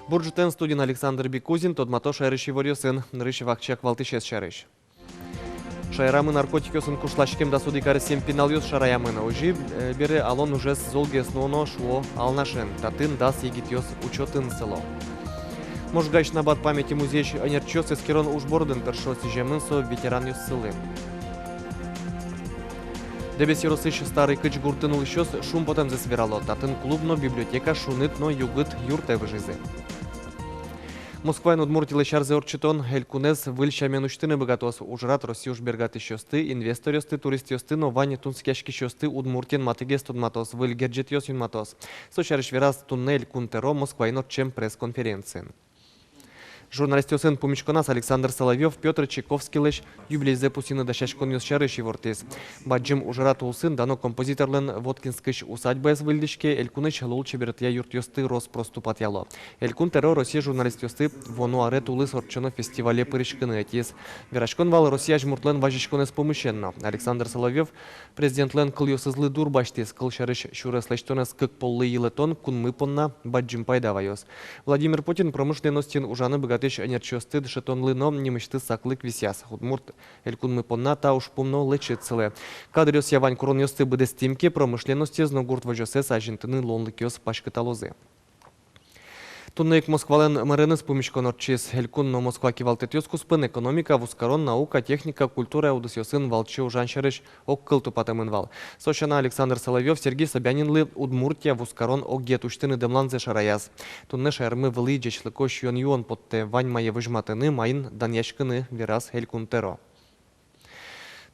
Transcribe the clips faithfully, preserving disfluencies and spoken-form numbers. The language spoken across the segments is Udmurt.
Бур ӝытэн! Студиын Александр Бекузин. Тодмато шаерысь иворъёсын. Нырысь вакчияк валтӥсез сярысь. Шаерамы наркотикъёсын кушласькем дас одӥг аресъем пиналъёс шараямын. Озьы, э, бере, алон ужез золгес нуоно, шуо Алнашын. Татын дас егитъёс учётын сыло. Можгаысь «Набат памяти» музейысь ӧнерчиос эскерон уж бордын тыршо. Сӥземын со ветеранъёссылы. Дэбес ёросысь Старый Кыч гуртын улӥсьёс шумпотэмзэс верало. Татын клуб но библиотека шуныт но югыт юртэ выжизы. Москваын Удмуртилэсь арзэ ортчытон элькунэз выль сямен усьтыны быгатоз. Ужрад Россиысь бергатӥсьёсты, инвесторъёсты, туристъёсты но вань тунсыкъяськисьёсты Удмуртиен матыгес тодматоз, выль герӟетъёс юнматоз. Со сярысь вераз туннэ Элькун Тӧро Москваын ортчем пресс-конференциын. Журналистъёсын пумиськоназ Александр Соловьёв Пётр Чайковскийлэсь юбилейзэ пусйыны дасяськонъёс сярысь ивортӥз. Бадӟым ужрад улсын дано композиторлэн Воткинскысь усадьбаез выльдӥське, элькунысь лулчеберетъя юртъёсты рос-прос тупатъяло. Элькун Тӧро Россиысь журналистъёсты вуоно аре тулыс ортчоно фестивале пыриськыны ӧтиз. Вераськон вал Россия азьмуртлэн вазиськонэз пумысен но. Александр Соловьёв президентлэн кылъёсызлы дур басьтӥз. Кылсярысь, сюрес лэсьтонэз кык поллы йылэтон кунмы понна бадӟым пайда ваёз. Владимир Путин промышленностьын ужаны быгатӥсь ӧнерчиосты дышетонлы но нимысьтыз саклык висъяз. Удмурт элькунмы понна та ужпум но лэчыт сылэ. Кадръёсъя вань куронъёсты быдэстӥм ке, промышленностез но гурт возёсэз азинтыны луонлыкъёс паськыталозы. Туннэ ик Москвалэн мэреныз пумиськон ортчиз. Элькун но Москва кивалтэтъёс куспын экономика, вузкарон, наука, техника, культура удысъёсын валче ужан сярысь огкыл тупатэмын вал. Со сяна, Александр Соловьёв Сергей Собянинлы Удмуртия вузкарон огъет усьтыны дэмланзэ шараяз. Туннэ шаермы вылӥ ӟечлыко сиён-юон поттэ, вань мае возьматыны, маин данъяськыны, вераз Элькун Тӧро.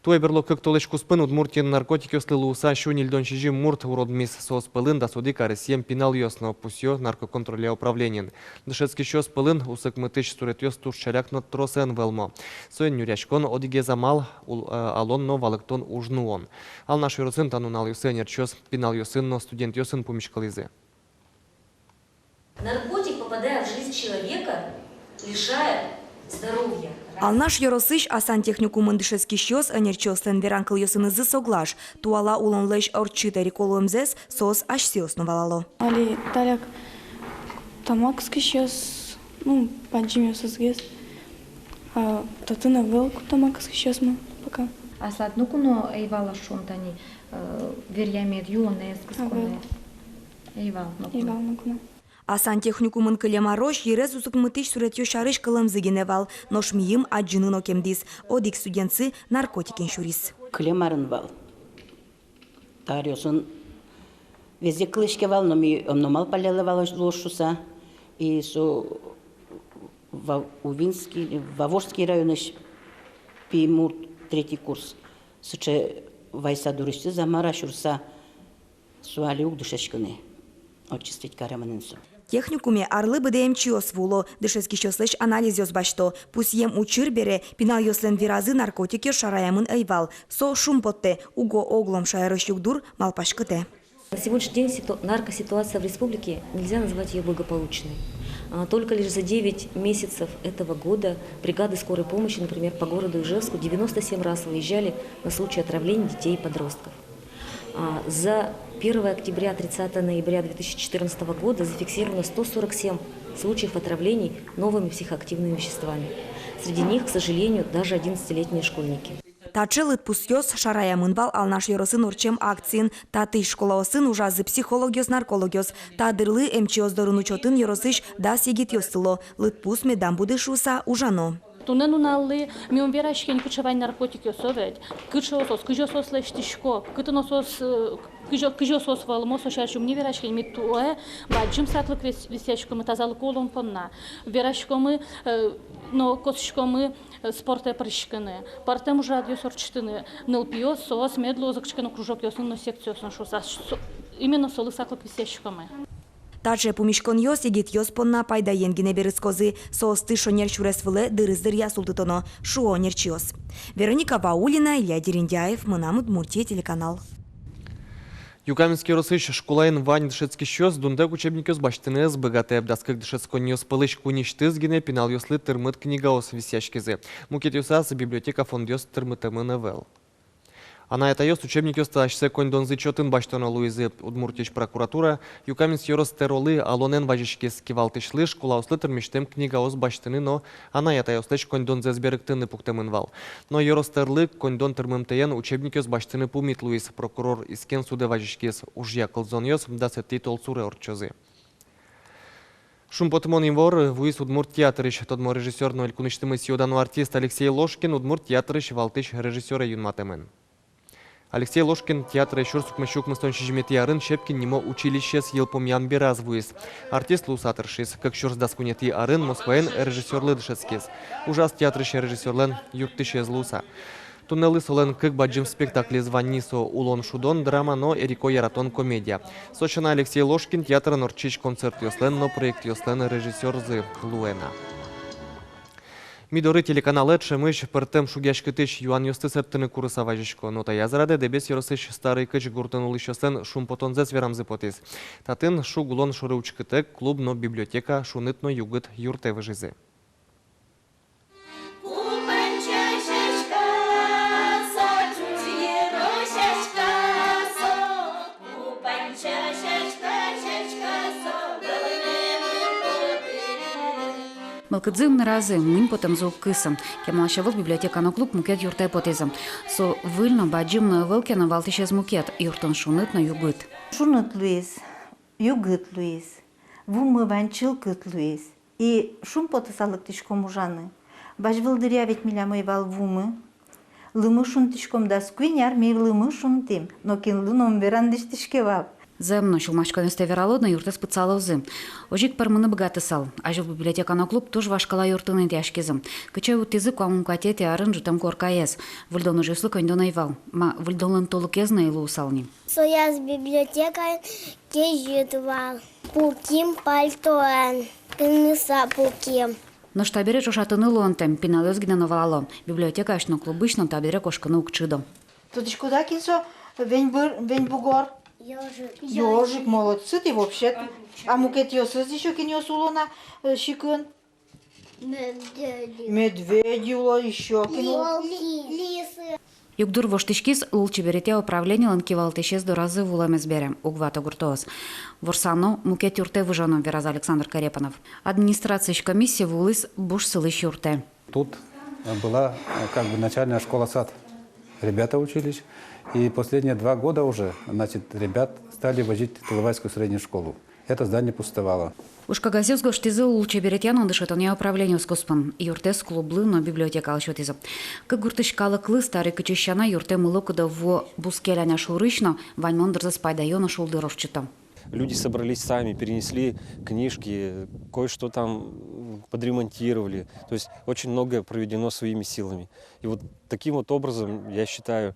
Туэ берло кык толэзь куспын Удмуртиын наркотикъёслы луыса сю ньыльдон сизьым мурт уродмиз. Соос пӧлын дас одӥг аресъем пиналъёс но, пусъё наркоконтроллья управлениын. Дышетскисьёс пӧлын усыкмытӥсь суретъёс туж ӵаляк но тросэн вӧлмо. Соин нюръяськон одӥгез амал, ул-, э, алон но валэктон уж нуон. Алнаш ёросын та нуналъёсы ӧнерчиос пиналъёсын но студентъёсын пумиськылӥзы. Наркотик, попадая в жизнь человека, лишает здоровья. Алнаш ёросысь Асан техникумын дышетскисьёс ӧнерчиослэн веран кылъёсынызы соглаш. Туала улонлэсь ортчытэ ик луэмзэс соос асьсэос но валало. Али таляк тамак кыскисьёс, ну, бадӟымъёсызгес. А татын ӧвӧл ку тамак кыскисьёсмы пока. Аслад ноку но ӧй вал-а, шуом, тани, э, веръямед, юонэз, кысконэз? Ӧвӧл. Ӧй вал ноку но. Ӧй вал ноку но. Асан техникумын кылем арозь йырез усыкмытӥсь суретъёс сярысь кылэмзы гинэ вал, нош миым адӟыны нокемдӥз. Одӥг студентсы наркотикен сюриз. Кылем арын вал. Та аръёсын везде кылӥське вал, но ми ӧм но малпаллялэ вал луоз шуыса. И со Ва-, Увинский, Вавожский районысь пи мурт, третий курс. Сыӵе вайса дурысьтыз, а мар-а шуыса, со али уг дышетскы ни, отчислить каремын ини со. Техникуме арлы быдэ эмчиос вуо, дышетскисьёслэсь анализъёс басьто. Пусъем учыр бере, пиналъёслэн виразы наркотикъёс шараямын ӧй вал. Со шумпоттэ, уго оглом шаерысь югдур малпаськытэ. На сегодняшний день ситу-, наркоситуация в республике, нельзя назвать её благополучной. А, только лишь за девять месяцев этого года бригады скорой помощи, например, по городу Ижевску девяносто семь раз выезжали на случаи отравления детей и подростков. А, за первое октября, тридцатое ноября две тысячи четырнадцатого года зафиксировано сто сорок семь случаев отравлений новыми психоактивными веществами. Среди них, к сожалению, даже одиннадцатилетние школьники. Таӵе лыдпусъёс шараямын вал Алнаш ёросын ортчем акциын. Татысь школаосын ужазы психологъёс, наркологъёс. Та дырлы эмчиос дорын учётын ёросысь дас егитъёс сыло. Лыдпус медам буды шуыса ужано. Туннэ нуналлы ми ум вераське ни, кыӵе вань наркотикъёс, о ведь, кыӵеос соос, кызьы соос лэсьтӥсько, кытын соос, э, кызьы, кызьы соос вӧлмо, со сярысь ум ни вераське ни. Ми туэ бадӟым саклык вис-, висъяськомы тазалыко улон понна. Вераськомы, э, но косӥськомы, э, спортэ пыриськыны, пӧртэм ужрадъёс ортчытыны. Нылпиос, соос мед луозы кыӵе ке но кружокъёсын но, секциосын шуыса, со-, именно солы саклык висъяськомы. Таӵе пумиськонъёс егитъёс понна пайдаен гинэ берытскозы. Соосты шонер сюрес вылэ дырыз дыръя султытоно, шуо ӧнерчиос. Вероника Ваулина, Илья Дерендяев, «Мынам Удмуртие» телеканал. Юкаменск ёросысь школаын вань дышетскисьёс дунтэк учебникъёс басьтыны ӧз быгатэ. Дас кык дышетсконниос пӧлысь куиньысьтыз гинэ пиналъёслы тырмыт книгаос висъяськизы. Мукетъёсаз библиотека фондъёс тырмытэмын ӧвӧл. Анай-атайёс учебникъёсты асьсэ коньдонзы чотын басьтоно луизы. Удмуртиысь прокуратура Юкаменск ёрос тӧролы алонэн вазиськиз. Кивалтӥсьлы школаослы тырмисьтэм книгаос басьтыны но анай-атайёслэсь коньдонзэс берыктыны пуктэмын вал. Но ёрос тӧрлы коньдон тырмымтэен учебникъёс басьтыны пумит луиз. Прокурор искен судэ вазиськиз. Ужъя кылзонъёс дасэтӥ толсуре ортчозы. Шумпотымон ивор вуиз удмурт театрысь. Тодмо режиссёр но элькунысьтымы сӥё-дано артист Алексей Ложкин удмурт театрысь валтӥсь режиссёре юнматэмын. Алексей Ложкин театре сюрс укмыссю укмыстон сизьыметӥ арын Щепкин нимо училищеез йылпумъям бераз вуиз. Артист луыса тыршиз. Кык сюрс дас куинетӥ арын Москваын режиссёрлы дышетскиз. Ужаз театрысь режиссёрлэн юрттӥсез луыса. Туннэлы солэн кык бадӟым спектаклез вань ни: со «Улон шудон» драма но «Эрико яратон» комедия. Со сяна Алексей Ложкин театрын ортчись концертъёслэн но проектъёслэн режиссёрзы луэ на. Ми доры телеканалэ ӵемысь пӧртэм шугъяськытӥсь юанъёсты сэрттыны курыса вазисько. Но таяз радэ Дэбес ёросысь Старый Кыч гуртын улӥсьёслэн шумпотонзэс верамзы потӥз. Татын шуг улон шоры учкытэк клуб но библиотека шуныт но югыт юртэ выжизы. Мылкыдзы ымныразы, мынь потэмзы уг кысы. Кемалась ӧвӧл библиотека но клуб мукет юртэ потӥзы. Со выль но бадӟым но ӧвӧл ке но, валтӥсез мукет: юртын шуныт но югыт. Шуныт луиз, югыт луиз, вумы вань, чылкыт луиз. И шумпотыса лыктӥськом ужаны. Вазь вылдыръя ведь милям ӧй вал вумы. Лымы шунтӥськом, дас куинь ар ми лымы шунтӥм, но кинлы но ум вераны дӥсьтӥське вал. Зэм но, сюлмаськонъёстэ вералод но, юртэз пытсалозы. Озьы ик пӧрмыны быгатысал. Азьвыл библиотека но клуб туж вашкала юртын интыяськизы. Кыӵе вуттӥзы куамын куатетӥ арын ӝутэм коркаез. Выльдон ужъёслы коньдон ӧй вал. Ма, выльдонлэн толукез но ӧй луысал ни. Сояз библиотекаын кезьыт вал. Пуким пальтоен, кынмыса пуким. Нош табере ӵошатыны луонтэм, пиналъёс гинэ но валало: библиотекаысь но, клубысь но табере кошкыны уг чидо. Тодӥськод-а, кин со веньбур-, веньбугор? Ёжик. Ёжик, молодцы, ты вообще. А мукетъёсыз ещё кинъёс уло на, э, сикын? Медведи. Медведи уло, ещё кин уло? Лисы. Югдур воштӥськиз лулчеберетъя управленилэн кивалтӥсез доразы вуылэмез бере. Уг вато гуртоос. Ворсано, мукет юртэ выжоно, вераз Александр Корепанов. Администрациысь комиссия вуылӥз буш сылӥсь юртэ. Тут, э, была, э, как бы начальная школа-сад. Ребята учились. И последние два года уже, значит, ребят стали возить в Тыловайскую среднюю школу. Это здание пустовало. Уж кагазъёс гожтӥзы лулчеберетъя но дышетонъя управлениос куспын. Юртэз клублы но библиотекалы сётӥзы. Кык гуртысь калыклы Старый Кычысь сяна юртэ мыло-кыдо вуо бускель Аня шурысь но, ваньмон дырзэс пайдаё но шулдыр ортчыто. Люди собрались сами, перенесли книжки, кое-что там, м, подремонтировали. То есть очень многое проведено своими силами. И вот таким вот образом, я считаю,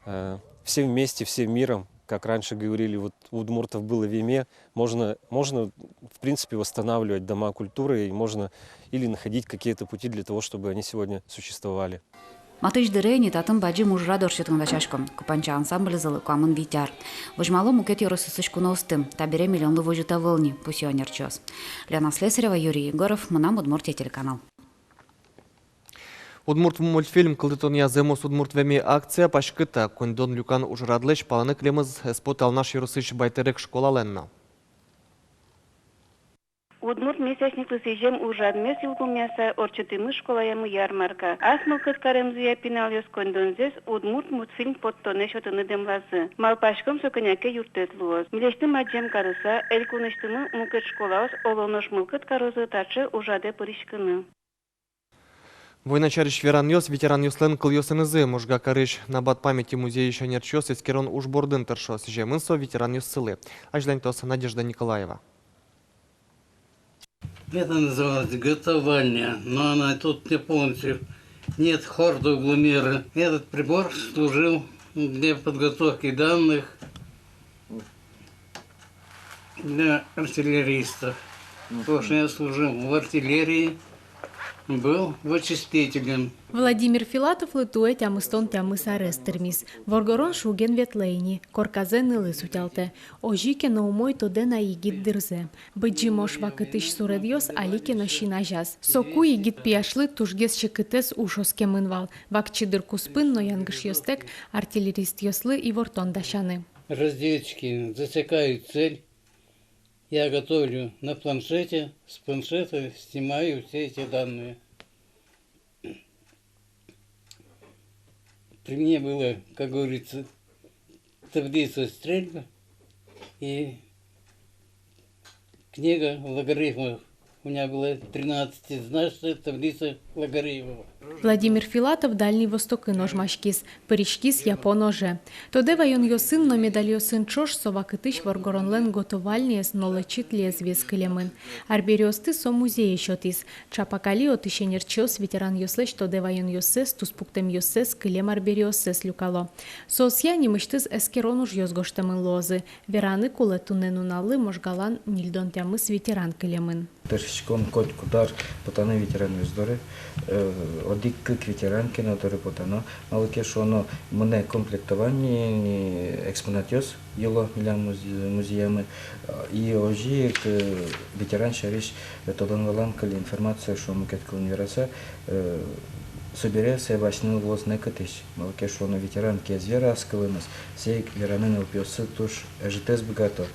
э, всем вместе, всем миром, как раньше говорили, вот у удмуртов было веме, можно, можно, в принципе, восстанавливать дома культуры, и можно или находить какие-то пути для того, чтобы они сегодня существовали. Матысь дыре ини татын бадӟым ужрад ортчытыны дасясько. Купанча ансамбльзылы куамын вить ар. Возьмало мукет ёросъёсысь куноосты, табере миллионлы возьыт ӧвӧл ни, пусъё ӧнерчиос. Лена Слесарева, Юрий Егоров, «Мынам Удмуртие» телеканал. Удмурт мультфильм кылдытонъя «Зэмос удмурт веме» акция паськыта. Коньдон люкан ужрадлэсь палэнэ кылемыз ӧз поты Алнаш ёросысь Байтерек школалэн но. Удмурт месячниклы сӥзем ужрадмес йылпумъяса ортчытӥмы школаямы ярмарка. Ас мылкыд каремзыя пиналъёс коньдонзэс удмурт мультфильм поттонэ сётыны дэмлазы. Малпаськом, со кӧня ке юрттэт луоз. Милесьтым адӟем карыса, элькунысьтымы мукет школаос оло нош мылкыд карозы таӵе ужрадэ пыриськыны. Война сярысь веранъёс ветеранъёслэн кылъёсынызы. Можга карысь «Набат памяти» музейысь ӧнерчиос эскерон уж бордын тыршо. Сӥземын со ветеранъёссылы. Азьланьтоз Надежда Николаева. Это называлось готовальня, но она тут не полностью. Нет хордоугломера. Этот прибор служил для подготовки данных для артиллеристов. Потому что я служил в артиллерии. Был вычистителем. Владимир Филатовлы туэ тямыстон тямыс арес тырмиз. Воргорон шуген ветлэ ини, корказэ нылыз утялтэ. Озьы ке но умой тодэ на егит дырзэ. Быдӟым ож вакытысь суредъёс али ке но син азяз. Соку егит пияшлы тужгес секытэз уж оскемын вал. Вакчи дыр куспын но янгышъёстэк артиллеристъёслы ивортон дасяны. Разведчики засекают цель. Я готовлю на планшете, с планшета снимаю все эти данные. При мне было, как говорится, таблица стрельб и книга логарифмов. У меня была тринадцатизначная таблица логарифмов. Владимир Филатов Дальний Востокын ожмаськиз, пыриськиз япон оже. Тодэ ваёнъёсын но медальёсын ӵош со вакытысь воргоронлэн готовальниез но лэчыт лезвиез кылемын. Арбериосты со музее сётӥз. Ӵапак али отысь ӧнерчиос ветеранъёслэсь тодэ ваёнъёссэс, туспуктэмъёссэс, кылем арбериоссэс люкало. Соосъя нимысьтыз эскерон ужъёс гожтэмын луозы. Вераны кулэ, туннэ нуналлы Можгалан ньыльдон тямыс ветеран кылемын. Тыршиськом котькуд ар потаны ветеранъёс доры, э, одӥг-кык ветеран ке но доры потано. Малы ке шуоно, мынэ комплектование ни, экспонатъёс йыло милям муз-, музеямы. И озьы ик, э, ветеран сярысь, э, тодон-валан кыле, информация, шуом мукет кылын вераса, э, собере сое басьтыны луоз нокытысь. Малы ке шуоно, ветеран ке ӧз вера ас кылыныз, сое ик вераны нылпиосы туж ӧжытэз быгато.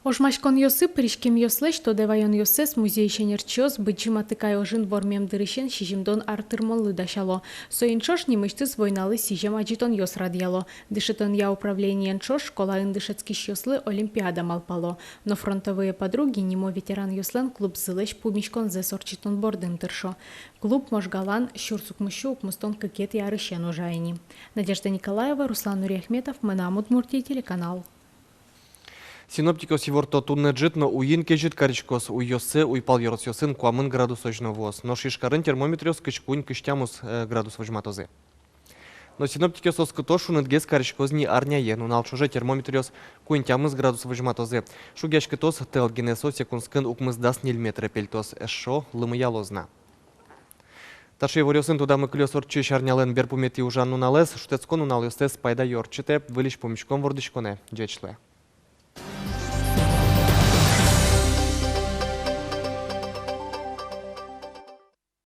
Ожмаськонъёсы пыриськемъёслэсь тодэ ваёнъёссэс музейысь ӧнерчиос Быдӟым Атыкай ожын вормем дырысен сизьымдон ар тырмонлы дасяло. Соин ӵош нимысьтыз войналы сӥзем адӟытонъёс радъяло. Дышетонъя управлениен ӵош школаын дышетскисьёслы олимпиада малпало. Но «Фронтовые подруги» нимо ветеранъёслэн клубзылэсь пумиськонзэс ортчытон бордын тыршо. Клуб Можгалан сюрс укмыссю укмыстон кыкетӥ арысен ужа ини. Надежда Николаева, Руслан Нуриахметов, «Мынам Удмуртие» телеканал. Синоптикъёс иворто: туннэ ӝыт но уин кезьыт кариськоз, уйёсы уйпал ёросъёсын куамын градусозь но вуоз. Нош Ижкарын термометръёс кызь куинь-кызь тямыс, э, градус возьматозы. Но синоптикъёс оскыто: шунытгес кариськоз ни арняе. Нунал ӵоже термометръёс куинь-тямыс градус возьматозы. Шугъяськытоз тӧл гинэ, со секундскын укмыс-дас ньыль метрэ пельтоз, эшшо лымыялоз на. Таӵе иворъёсын тодамы кылёз ортчись арнялэн берпуметӥ ужан нуналэз. Шутэтскон нуналъёстэс пайдаё ортчытэ, выльысь пумиськом вордӥськонэ. Ӟеч луэ.